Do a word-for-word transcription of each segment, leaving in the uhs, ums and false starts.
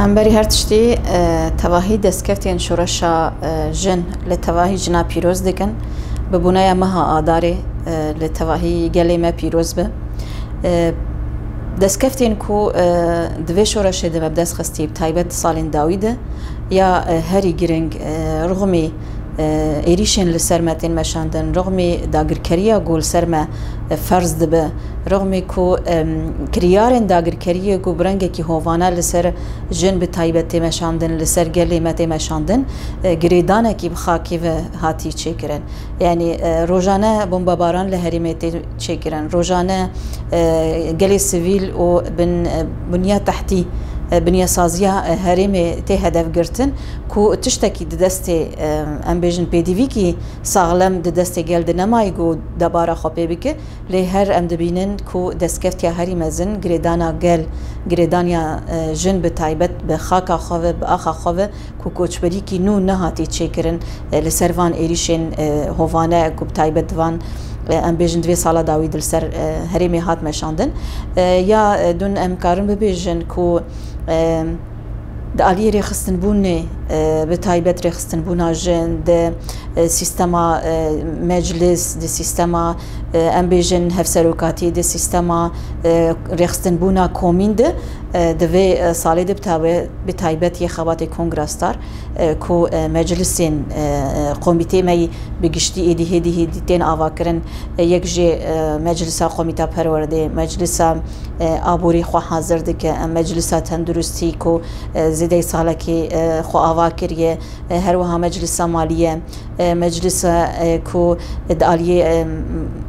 Em berî her tiştî, e, tevahî destkeftên şoreşa, e, jin li tevahî jina pîroz dikin. Bi bûneya meha Adarê, e, li tevahî gelê me pîroz be. E, destkeftên ku, e, di vê şoreşê de me bi dest xistî, bi taybet di salên dawî de, ya, e, herî giring, e, ruxmî, e, êrîşên li ser me tên meşandin, ruxmî dagirkeriya ku li ser me, e, ferz dibe, ruxmî ku, em, kiryarên dagirkeriyê ku bi rengekî hovane li ser jin bi taybet tê meşandin, li ser gelê me tê meşandin, e, girêdanekî bi xakê ve hatî çêkirin. Yanî, e, rojane bombebaran li herêmê tê çêkirin. Rojane, e, gelê sivîl û bin, e, bunya tehtî, e, binyasaziya, e, herêmê tê hedef girtin ku tiştekî di destê, e, em bêjin pêdivîkî saxlem di destê gel de nemayî ku debara xwe pê bike. Lê her em dibînin ku destkeftiya herî mezin girêdana gel, girêdaniya, e, jin bi taybet bi xaka xwe ve, bi axa xwe ve, ku koçberîkî nû nehatî çêkirin, e, li ser van êrîşên, e, hovane ku bi taybet van, e, em bêjin di vê sala dawî de li ser, e, herêmê hat meşandin. E, ya, e, dûn em karin bibêjin ku, e, di aliyê rêxistinbûnê, e, bi taybet rêxistinbûna jin di, e, sîstema, e, meclis, di sîstema, e, em bêjin hevserokatî, di sîstema, e, rêxistinbûna komîn de, e, di vê, e, salê de bi tabe-, bi taybet yê xebatê Kongra Star, e, ku, e, meclisên, e, e, komîtê me yî bi giştî êdî hêdî hêdî tên avakirin, e, yek jê, e, meclisa komîta perwerdê, meclisa, e, aborî xwe hazir dike, e, meclisa tenduristî ku, e, zêdeyî salekî, e, xwe ava kiriye, e, her wiha meclisa maliye, e, meclisa, e, ku di aliyê, e,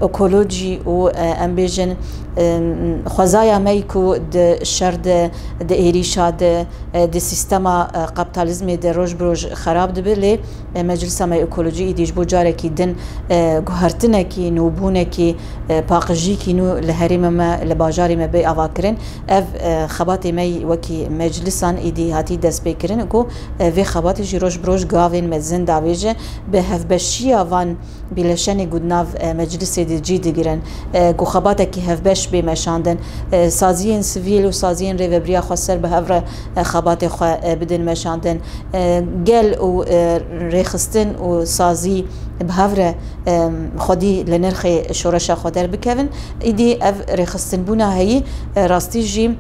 ekolojî û, e, em bêjin, e, xwezaya me yî ku di şer de, di êrîşa de, e, di sîstema, e, kapitalizmê de roj bi roj xerab dibe, lê, e, meclisa me ekolojî îdî ji bo carekî din, e, guhertinekî, nûbûnekî, e, paqijîkî nû li herêma me, li bajarê me bê avakirin. Ev, e, xebatê me yî wekî meclisan îdî hatî destpêkirin ku, e, vê xebatê jî roj bi roj gavên mezin davêje bi hevbeşiya van bîleşenê ku di nav, e, meclisê de cî digirin, e, ku xebatekî hevbeş bê meşandin, e, saziyên sivîl û saziyên rêvebiriya xweser bi hev re, e, xebatê xwe, e, bidin meşandin, e, gel û, e, rêxistin û sazî bi hev re, e, xwedî li nirxê şoreşa xwe derbikevin. Îdî ev rêxistinbûna heyî, e, rastî jî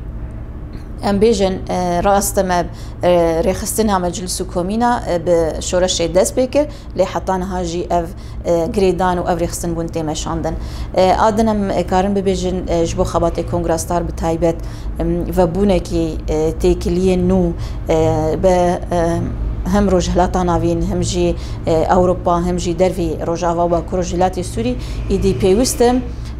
em bêjin, e, rast e me, e, rêxistina meclis û komîna, e, bi şoreşê dest pê kir, lê heta niha jî ev, e, girêdan û ev rêxistinbûn tê meşandin. E, a din em, e, karin bibêjin, e, ji bo xebatê Kongra Star bi taybet, em, vebûnekî, e, têkiliyên nû, e, bi, e, hem Rojhilata Navîn, hem jî, e, Ewropa, hem jî dervî Rojava û Bakur Rojhilatê Sûrî îdî pêwîst e,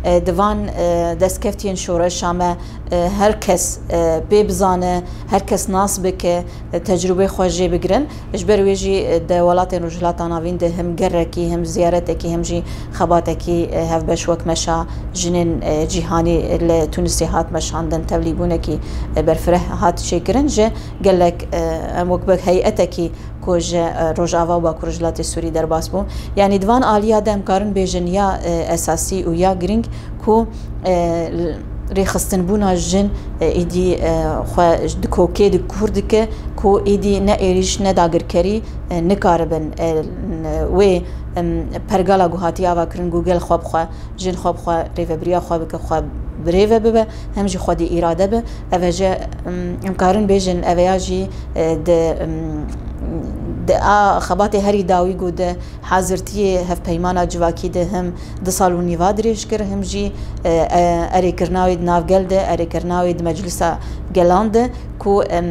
e, di van, e, destkeftiyên şoreşa me, e, her kes, e, pê bizane, her kes nas bike, e, tecrûbê xwe jê bigirin. Ji ber wê jî, e, di welatên Rojhilata Navîn de him gerekî, him ziyaretekî, him jî xebatekî, e, hevbeş wek meşa jinên, e, cîhanî li Tunisê hat meşandin, tevlîbûnekî, e, berfireh hat çêkirin. Ji gelek, e, em wek bi heyetekî ku ji, e, Rojava û Bakur Rojhilatê Sûrî derbas bû. Yanî di van aliya de em karin bêjin ya, e, esasî û ya girîng ku, e, rêxistinbûna jin, e, êdî, e, xwe di kokê de kûr dike ku êdî ne êrîş ne dagirkerî, e, nikaribin, e, wê, em, pergala ku hatiye avakirin ku gel xwe bi xwe, jin xwe bi xwe rêvebiriya xwe bike, xwe bi rê ve bibe, hem jî xwedî îrade be. Ev e ji, em, em karin bêjin, ev e ya jî, e, di, em, di a xebatê herî dawî ku di hazirtiyê hevpeymana civakî de him du sal û nîva dirêj kir, him jî, e, e, erêkirina wê di nav gel de, erêkirina wê di meclisa gelan de, ku, em,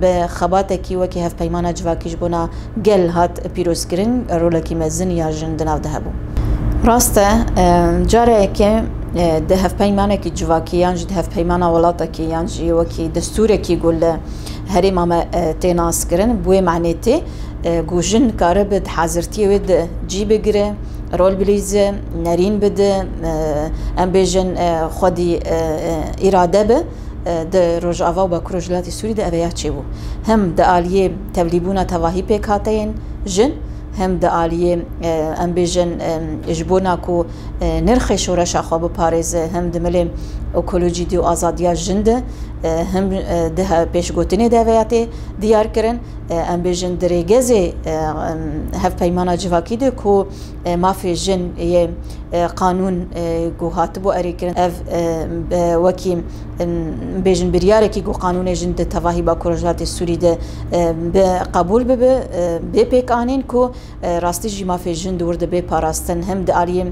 bi xebatekî wekî hevpeymana civakî ji bona gel hat pîrozkirin, rolekî mezin ya jin di nav de hebû. Rast e, e, careke, e, di hevpeymanekî civakî yan jî di hevpeymana welatekî yan jî wekî destûrekî ku li herêma me, e, tê naskirin, bi wê manê tê, e, ku jin karibe di hazirtiyê wê de cî bigire, rol bilîze, nerîn bide, e, em bêjin, e, xwedî, e, e, îrade be, e, di Rojava û Bakur Rojhilatê Sûrî de ev ya çêbû. Hem di aliyê tevlîbûna tevahî pêkhateyên jin, hem di aliyê, e, em bêjin, e, ji bona ku, e, nirxê şoreşa xwe biparêze, hem di milê Ekolojî dî û azadiya jin de, e, him, e, di he-, pêşgotinê de veya tê diyar kirin. E, em bêjin di rêgezê, e, em, hevpeymana civakî de ku, e, mafê jin yê, e, qanûn, e, ku hatibû erêkirin, ev, e, be-, wekî, em, bêjin biryarekî ku qanûnê jin di tevahî Bakur Rojhilatê Sûrî de, e, bi qebûl bibe, e, bê pêkanîn ku e, rastî jî mafê jin di wir de bê parastin, him di aliyê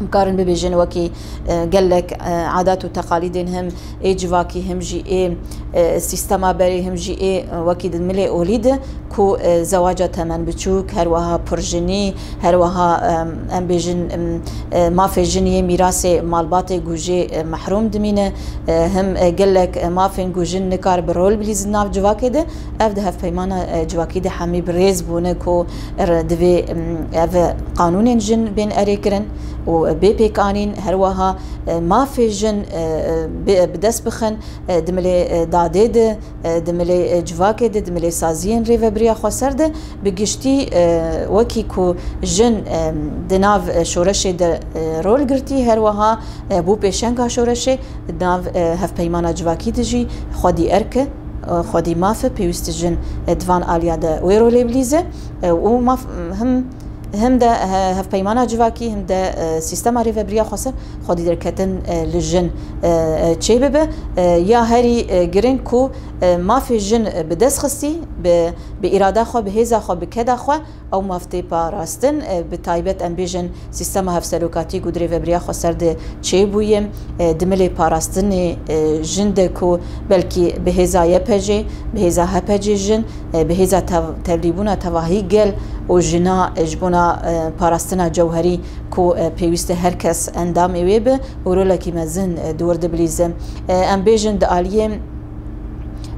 em karin bibêjin wekî, e, gelek, e, adat û teqalîdên him ê civakî, him jî ê, e, sîstema berê, him jî ê, e, wekî di milê olî de ku, e, zewaca temen biçûk, her wiha pirjinî, her wiha, em, em bêjin, em, e, mafê jin yê mîrasê malbatê ku jê, e, mehrum dimîne, e, him, e, gelek, e, mafên ku jin nikaribe rol bilîzin nav civakê de, ev di hevpeymana, e, civakî de hemî bi rêz bûne ku er-, divê, em, ev qanûnên jin bên erêkirin û bê pêkanîn, her wiha, e, mafê jin, e, e, bi, bi dest bixin, e, di milê, e, dadê de, e, di milê, e, civakê de, di milê saziyên rêvebiriya xweser de, bi giştî, e, wekî ku jin, e, di nav, e, şoreşê de, e, rol girtî, her wiha, e, bû pêşenga şoreşê, di nav, e, hevpeymana civakî de jî xwedî erk e, e, xwedî maf e, pêwîst e jin, e, di van aliya de wê rolê bilîze, e, û maf, him, him de, e, hevpeymana civakî, him de, e, sîstema rêvebiriya xweser xwedî derketin, e, li jin, e, e, çêbibe. E, ya herî, e, giring ku, e, mafê jin, e, bi dest xistî, bi, bi îrada xwe, bi hêza xwe, bi keda xwe, ew maf tê parastin, e, bi taybet em bêjin sîstema hevserokatî ku di rêvebiriya xweser de çêbûye, e, di milê parastinê, e, jin de ku belkî bi hêza Y P G, bi hêza H P C jin, e, bi hêza tev-, tevlîbûna tevahî gel û jina, e, ji bona, e, parastina cewherî ku, e, pêwîst e her kes endamê wê be û rolekî mezin, e, di wir de bilîze. E, em bêjin di aliyê,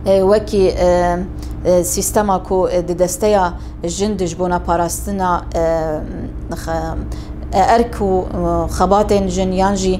e, wekî, e, e, sîstema ku, e, di desteya jin de ji bona parastina, e, xe-, e, erk û, e, xebatên jin yan jî,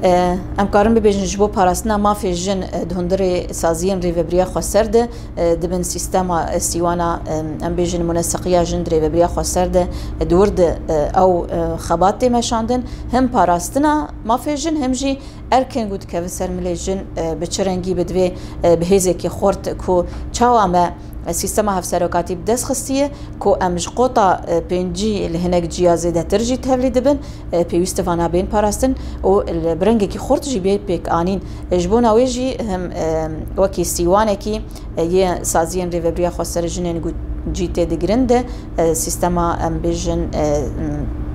e, em karin bibêjin ji bo parastina mafê jin, e, di hundirê saziyên rêvebiriya xweser de, e, di bin sîstema, e, sîwana, e, em bêjin muneseqiya jin di rêvebiriya xweser de, e, di wir de, e, ew, e, xebat tê meşandin. Him parastina mafê jin, him jî erkên ku dikeve ser milê jin, e, bi çi rengî bi divê, e, bi hêzekî xurt ku çawa me, e, sîstema hevserokatî bi dest xistiye ku em ji qota, e, pêncî li hinek ciya zêdetir jî tevlî dibin, e, pêwîst e vana bên parastin û li, bi rengekî xurt jî bê pêkanîn. E, ji bona wê jî him, e, wekî sîwanekî, e, yê saziyên rêvebiriya xweser jinên ku cî tê digirin de, e, sîstema, em bêjin, e,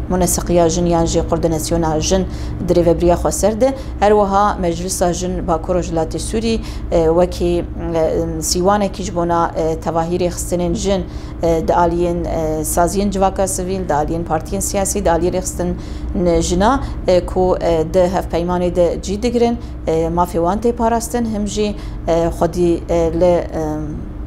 muneseqiya jin yan jî koordînasyona jin di rêvebiriya xweser de. Her wiha Meclisa Jin Bakur Rojhilatê Sûrî, e, wekî, e, sîwanekî ji bona, e, tevahî rêxistinên jin, e, di aliyên, e, saziyên civaka sivîl, di aliyên partiyên siyasî, di aliyê rêxistin jina, e, ku, e, di hevpeymanê de cî digirin, e, mafê wan tê parastin, him jî, e, xwedî, e, li, e,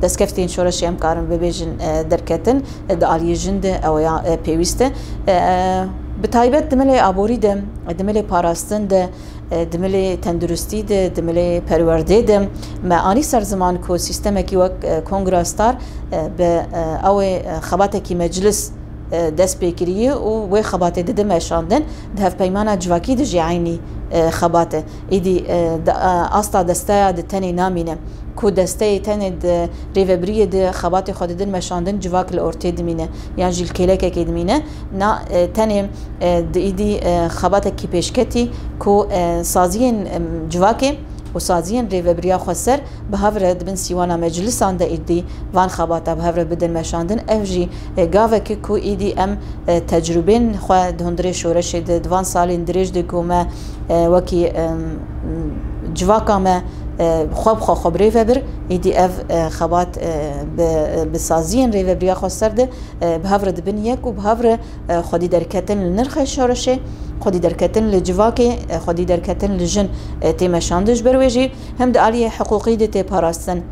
destkeftên şoreşê em karin bibêjin, e, derketin, e, di aliyê jin de ew ya, e, pêwîst e. E, bi taybet di milê aborî de, di milê parastin de, e, di milê tenduristî de, di milê perwerdê de me anî ser ziman ku sîstemekî wek, e, Kongra Star, e, bi, e, ew ê, e, xebatekî meclis, e, dest pê kiriye û wê xebatê dide meşandin, di hevpeymana civakî de jî eynî, e, xebat e. Îdî, e, di, e, asta desteya di tenê namîne, ku desteyê tenê di rêvebiriyê de xebatê xwe didin meşandin, civak li ortê dimîne, yan jî li kêlekekê dimîne. Na, e, tenê, e, di îdî, e, xebatekî pêşketî ku, e, saziyên, em, civakê û saziyên rêvebiriya xweser bi hev re di bin sîwana meclisan de îdî van xebata bi hev re bidin meşandin. Ev jî, e, gavek e ku îdî em, e, tecrûbên xwe di hundirê şoreşê de, di van salên dirêj de ku me, e, wekî, em, civaka me, e, xwe bi xwe xwe bi rê ve bir, îdî ev, e, xebat, e, bi, bi saziyên rêvebiriya xweser de, e, bi hev re dibin yek û bi hev re, e, xwedî derketin li nirxê şoreşê, xwedî derketin li civakê, e, xwedî derketin li jin, e, tê meşandin. Ji ber wê jî hem di aliyê hiqûqî de tê parastin,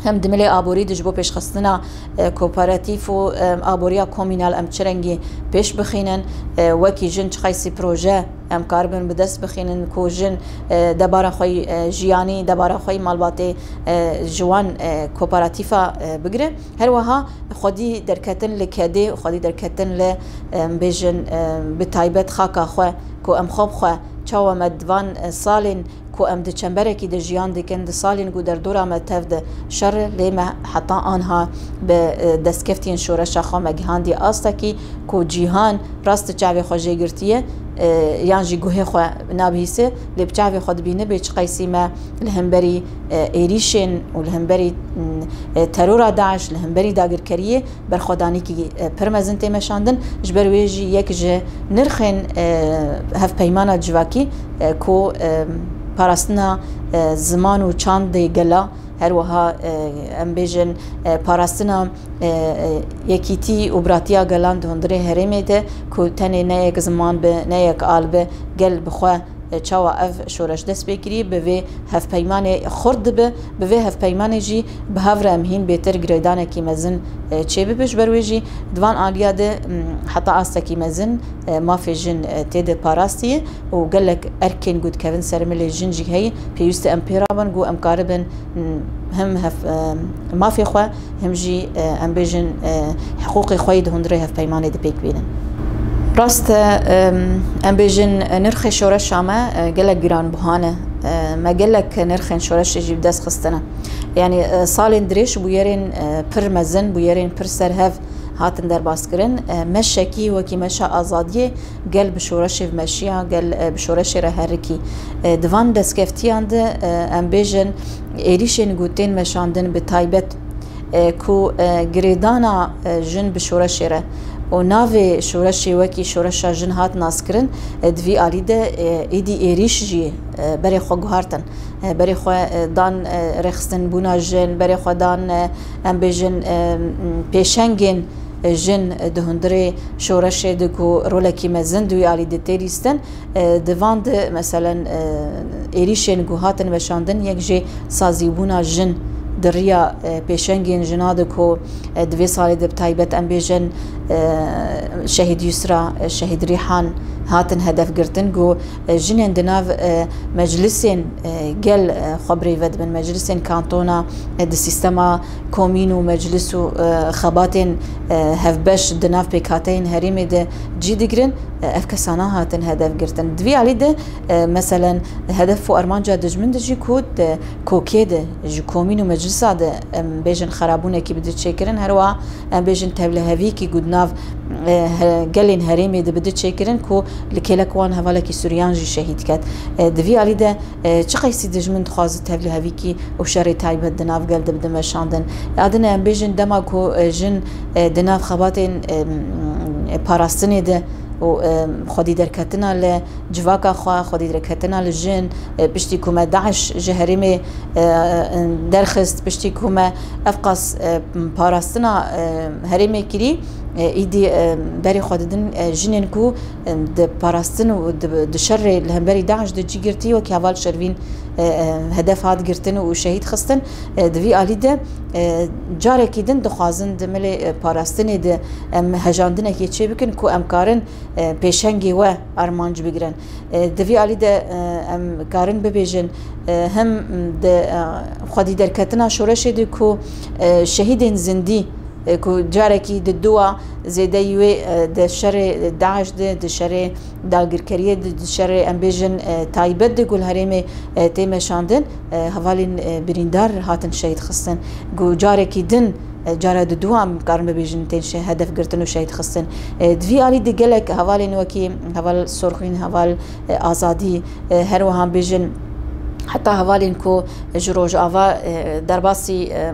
hem di milê aborî de ji bo pêşxistina, e, kooperatîf û, e, aboriya komînal em çi rengî pêş bixînin, e, wekî jin çiqaysî proje em karibin bi dest bixînin ku jin, e, debara xwe yî, e, jiyanî, debara xwe yî malbatê, e, ji wan, e, kooperatîfa, e, bigire. Her wiha xwedî derketin li kedê û xwedî derketin li, em bêjin, em, bi taybet xaka xwe ku em xwe bi xwe çawa me di van, e, salên ku em di çemberekî de jiyan dikin, di salên ku derdora me tev de şer e, lê me heta anha bi, e, destkeftiyên şoreşa xwe me gihandiye astekî ku cîhan rast di çavê xwe jê girtiye, e, yan jî guhê xwe nabihîse, lê bi çavê xwe dibîne bê çi qeysî me li hemberî, e, êrîşên û li hemberî, m, e, terora DAIŞ, li hemberî dagirkeriyê berxwedanîkî, e, pir mezin tê meşandin. Ji ber wê jî yek ji nirxên, e, hevpeymana civakî, e, ku, e, parastina, e, ziman û çandê gela, her wiha, e, em bêjin, e, parastina, e, e, yekîtî û biratiya gelan di hundirê herêmê de ku tenê ne yek ziman bi, ne yek al bi, gel bi xwe, e, çawa ev şoreş dest pê kirî, bi vê hevpeymanê xurt dibe, bi vê hevpeymanê jî bi hev re em hîn bêtir girêdanekî mezin, e, çêbibe. Ji ber wê jî di van aliya de, m, heta astekî mezin, e, mafê jin, e, tê de parastî ye û gelek erkên ku dikevin ser milê jin jî heye. Pêwîst e em pê rabin ku em karibin, m, him hev-, e, mafê xwe, him jî, e, em bêjin, e, hiqûqê xwe yê di hundirê hevpeymanê de pêk bînin. Rast e, em, em bêjin, e, nirxê şoreşa me, e, gelek giranbuha ne. E, me gelek nirxên şoreşê jî bi dest xistine. Yanî, e, salên dirêj bûyerên, e, pir mezin, bûyerên pir serhev hatin derbaskirin. E, meşekî wekî meşa azadiyê gel bi şoreşê ve meşiya, gel, e, bi şoreşê re herikî. E, di van destkeftiyan de, e, em bêjin êrîşên ku tên meşandin bi taybet, e, ku, e, girêdana, e, jin bi şoreşê re û navê şoreşê wekî şoreşa jin hat naskirin, e, di vî alî de, e, êdî êrîş jî, e, berê xwe guhartin. E, berê xwe, e, dan, e, rêxistinbûna jin, berê xwe dan, e, em bêjin, e, m, pêşengên, e, jin, e, di hundirê şoreşê de ku rolekî mezin di wî alî de tê lîstin. E, di van de, meselen, e, êrîşên ku hatin meşandin, yek jê sazîbûna jin di riya, e, pêşengên jina de ku, e, di vê salê de bi taybet em bêjin, e, Şehîd Yusra, e, Şehîd Rîhan hatin hedef girtin, ku, e, jinên di nav, e, meclisên, e, gel, e, xwe birêve dibin, meclisên kantona, e, di sîstema komîn û meclis û, e, xebatên, e, hevbeş di nav pêkhateyên herêmê de cî digirin, e, ev kesana hatin hedef girtin. Di vî alî de, e, meselen, hedef û armanca dijmin de jî ku di kokê de ji komîn û meclisa de, em bêjin, xerabûnekî bi di çêkirin, her wiha em bêjin tevlihevîkî ku di nav, e, he-, gelên herêmê de bi di çêkirin ku li kêlek wan hevalekî Suryan jî şehîd ket. E, di vî alî de, e, çi qeysî dijmin dixwaze tevlihevîkî û şerê taybet di nav gel de bide meşandin. Ya din em bêjin dema ku, e, jin, e, di nav xebatên, e, m, parastinê de û, e, xwedî derketina li civaka xwe, xwedî derketina li jin, e, piştî ku me DAIŞ ji herêmê, e, derxist, piştî ku me ev qas, e, parastina, e, herêmê kirî, e, îdî, e, berê xwe didin, e, jinên ku, e, di parastin û di, di şerê li hemberî DAIŞ de cî girtî wekî heval Şervîn, e, e, hedef hat girtin û şehîd xistin. E, di vî alî de, e, carekî din dixwazin di milê, e, parastinê de em hejandinekê çê bikin ku em karin, e, pêşengê we armanc bigirin. E, di vî alî de, e, em karin bibêjin, e, him di, e, xwedî derketina şoreşê de ku, e, şehîdên zindî, e, ku carekî di dua zêdeyî wê, e, di şerê DAIŞ de, di şerê dagirkeriyê de, di şerê, em bêjin, e, taybet de ku li herêmê, e, tê meşandin, e, hevalên, e, birîndar hatin şehîd xistin. Ku carekî din, e, cara di dua em karin bibêjin tên şe-, hedef girtin û şehîd xistin. E, di vî alî de gelek hevalên wekî heval Sorxîn, heval, e, Azadî, e, her wiha bêjin heta hevalên ku ji Rojava, e, derbasî, e,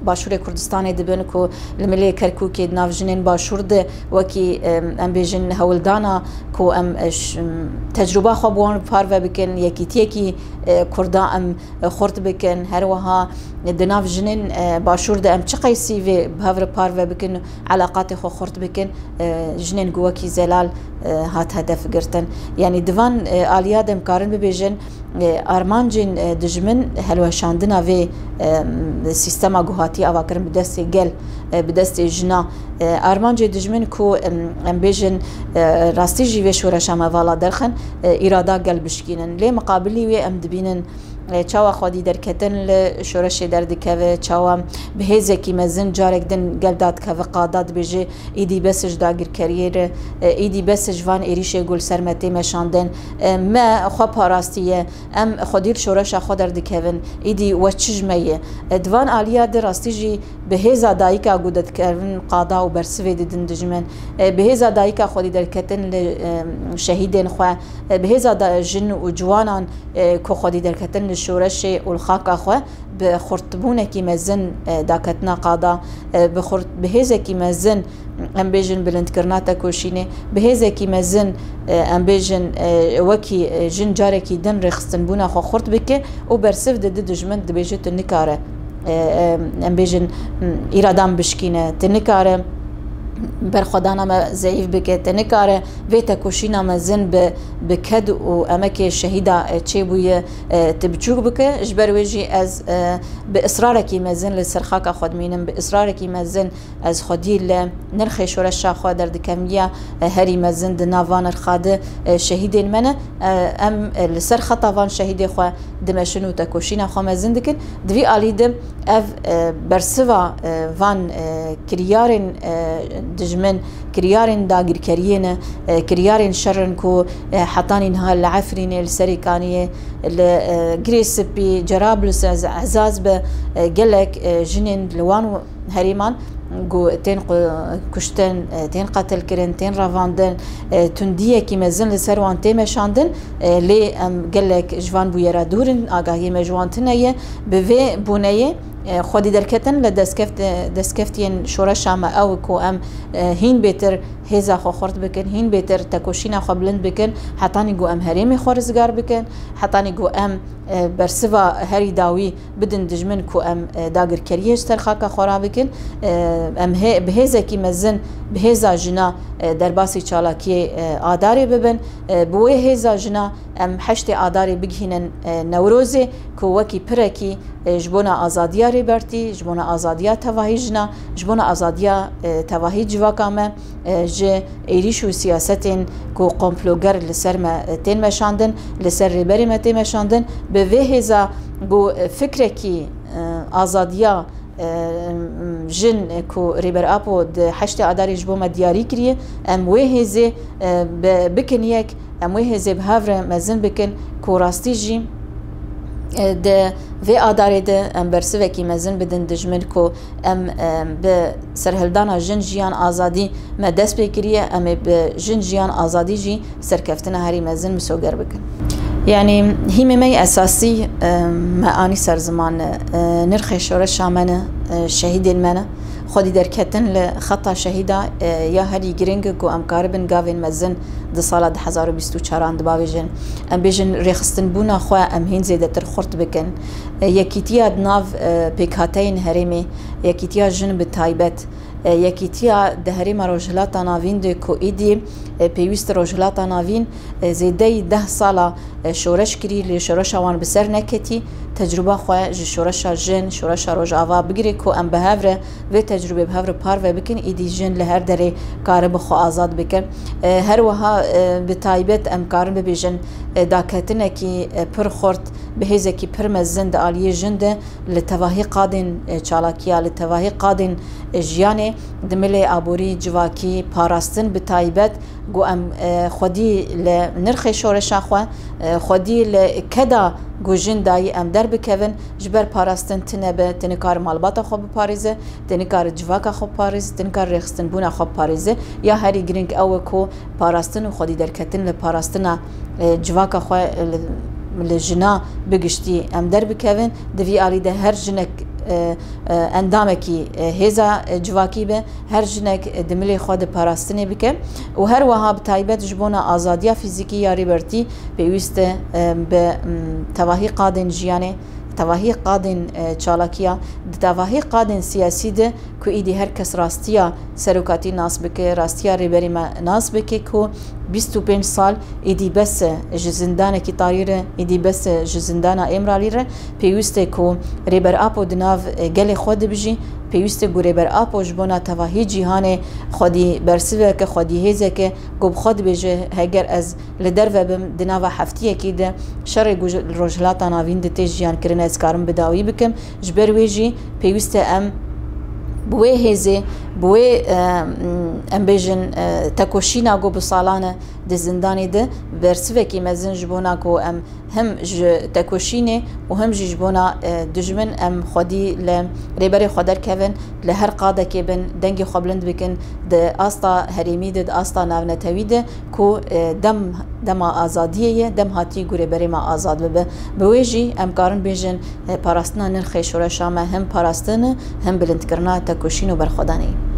Başûrê Kurdistanê dibin ku li milê Kerkûkê di nav jinên Başûr de wekî, e, em bêjin hewldana ku em, e, ş-, tecrûba xwe bi wan parve bikin, yekîtiyekî, e, Kurda em xurt bikin. Her wiha di nav jinên, e, Başûr de em çi qeysî vê bi hev re parve bikin û eleqatê xwe xurt bikin, e, jinên ku wekî zelal, e, hat hedef girtin. Yanî di van, e, aliya de em karin bibêjin, e, armancên, e, dijmin helweşandina vê, e, sîstema ku hatiye avakirin bi destê gel, e, bi destê jina. E, armancê dijmin ku, em, em bêjin, e, rastî jî vê şoreşa me vala derxin, e, îrada gel bişkînin. Lê miqabilî wê em dibînin, E, çawa xwedî derketin li şoreşê derdikeve, çawa bi hêzekî mezin carek din gel dadikeve qada, dibêje, îdî bes ji dagirkeriyê re, e, îdî bes ji van êrîşê ku li ser me tê meşandin, e, me xwe parastiye, em xwedî li şoreşa xwe derdikevin, îdî we çi ji me ye? E, di van aliya de rastî jî bi hêza dayika ku didikevin qada û bersivê didin dijmin, e, bi hêza dayika xwedî derketin li, e, şehîdên xwe, e, bi hêza da-, jin û ciwanan, e, ku xwedî derketin li şoreşê û li xaka xwe, bi xurtbûnekî mezin, e, daketina qada, e, bi xurt-, bi hêzekî mezin, em bêjin, bilindkirina tekoşînê, bi hêzekî mezin, e, em bêjin, e, wekî, e, jin carekî din rêxistinbûna xwe xurt bike û bersiv dide dijmin, dibêje tu nikare, e, e, em bêjin, m, îradan bişkîne, tu nikare berxwedana me zeyîf bike, tu nikare vê tekoşîna mezin bi, bi ked û emekê şehîda, e, çêbûye, e, tu biçûk bike. Ji ber wê jî ez, e, bi israrekî mezin li ser xaka xwe dimînim, bi israrekî mezin ez xwedî li nirxê şoreşa xwe derdikemiya, e, herî mezin di nav van nirxa de, e, şehîdên me ne. E, em, e, li ser xeta van şehîdê xwe dimeşin û tekoşîna xwe mezin dikin. Di vî alî de ev, e, bersiva, e, van, e, kiryarên, e, dijmin, kiryarên dagirkeriyê ne, e, kiryarên şer in ku, e, hetanî niha li Efrînê, li Serêkaniyê, li, e, Girê Spî, Cerablus, Ez-, Ezaz be, e, gelek, e, jinên li wan herêman ku tên ku-, kuştin, e, tên qetilkirin, tên revandin, e, tundiyekî mezin li ser wan tê meşandin, e, lê em gelek ji van bûyera dûr in, agahiyê me ji wan tune ye. Bi vê bûneyê, e, xwedî derketin li destkeftê-, destkeftiyên şoreşa me ew ku em, e, hîn bêtir hêza xwe xurt bikin, hîn bêtir tekoşîna xwe bilind bikin, hetanî ku em herêmê xwe rizgar bikin, hetanî ku em, e, bersiva herî dawî bidin dijmin ku em, e, dagirkeriyê ji ser xaka xwe rabikin. E, em hê-, bi hêzekî mezin, bi hêza jina, e, derbasî çalakiyê, e, Adarê bibin. E, bi wê hêza jina em heştê Adarê bigihînin, e, Newrozê ku wekî pirekî, e, ji bona azadiya Rêbertî, ji bona azadiya tevahî jina, ji bona azadiya, e, tevahî civaka me, e, ji êrîş û siyasetên ku komploger li ser me, e, tên meşandin, li ser rêberê me tê meşandin, bi vê hêza ku, e, fikrekî, e, azadiya, e, jin, e, ku Rêber Apo di heştê Adarê ji bo me diyarî kiriye, em wê hêzê, e, bi-, bikin yek, em wê hêzê bi hev re mezin bikin ku rastî jî, e, di vê Adarê de em bersivekî mezin bidin dijmin ku em, e, bi serhildana jin, jiyan, azadî me dest pê kiriye, em ê bi jin, jiyan, azadî jî serkeftina herî mezin misoger bikin. Yanî hîmê me yê esasî, e, me anî ser ziman, e, nirxê şoreşa me ne, e, şehîdên me ne. Xwedî derketin li xeta şehîda, e, ya herî giring ku em karibin gavên mezin di sala du hezar û bîst û çaran dibavêjin. Em bêjin rêxistinbûna xwe em hîn zêdetir xurt bikin. E, yekîtiya di nav, e, pêkhateyên herêmê, yekîtiya jin bi taybet, e, yekîtiya di herêma Rojhilata Navîn de ku êdî, e, pêwîst Rojhilata Navîn, e, zêdeyî deh sala, e, şoreş kirî, lê şoreşa wan bi ser neketî. Tecrûba xwe ji şoreşa jin, şoreşa Rojava bigire ku em bi hev re vê tecrûbê bi hev re parve bikin, êdî jin li her derê karibe xwe azad bike. E, her wiha, e, bi taybet em karin bibêjin, e, daketinekî, e, pir xurt, bi hêzekî pir mezin di aliyê jin de li tevahî qadên, e, çalakiya, li tevahî qadên, e, jiyanê di milê aborî, civakî, parastin bi taybet ku em, e, xwedî li nirxê şoreşa xwe, e, xwedî li keda ku jin dayî em derbikevin, ji ber parastin tune be, tu nikare malbata xwe biparêze, tu nikare civaka xwe biparêze, tu nikare rêxistinbûna xwe biparêze. Ya herî giring ew e ku parastin û xwedî derketin li parastina, e, civaka xwe li, li jina bi giştî em derbikevin. Di vî alî de her jinek, e, e, endamekî, e, hêza, e, civakî be, her jinek, e, di milê xwe de parastinê bike û her wiha bi taybet ji bona azadiya fîzîkî ya Rêbertî pêwîst e, e, bi, m, tevahî qadên jiyanê, tevahî qadên, e, çalakiya, di tevahî qadên siyasî de ku êdî her kes rastiya serokatî nas bike, rastiya rêberî me nas bike ku Bîst û pênc sal êdî bes e ji zindanekî tarî re, êdî bes e ji zindana Îmralî re. Pêwîst e ku Rêber Apo di nav, e, gelê xwe de bijî. Pêwîst e ku Rêber Apo ji bona tevahî cîhanê xwedî bersiveke, xwedî hêzeke ku bi xwe dibêje, heger ez li derve bim, di nava heftiyekî de şerê ku ji, li Rojhilata Navîn de tê jiyan kirin, ez karim bi dawî bikim. Ji ber wê jî pêwîst e em bi wê hêzê, bi wê, e, em bêjin, e, tekoşîna ku bi salan e di zindanê de, bersivekî mezin ji bona ku em hem ji tekoşînê û hem jî ji bona, e, dijmin em xwedî li rêberê xwe derkevin, li her qadekê bin, dengê xwe bilind bikin di asta herêmî de, di asta navnetewî de ku, e, dem, dema azadiyê ye, dem hatî ku rêberê me azad bibe. Bi wê jî em karin bêjin, e, parastina nirxê şoreşa me hem parastin e, hem bilindkirina tekoşîn û berxwedanê ye.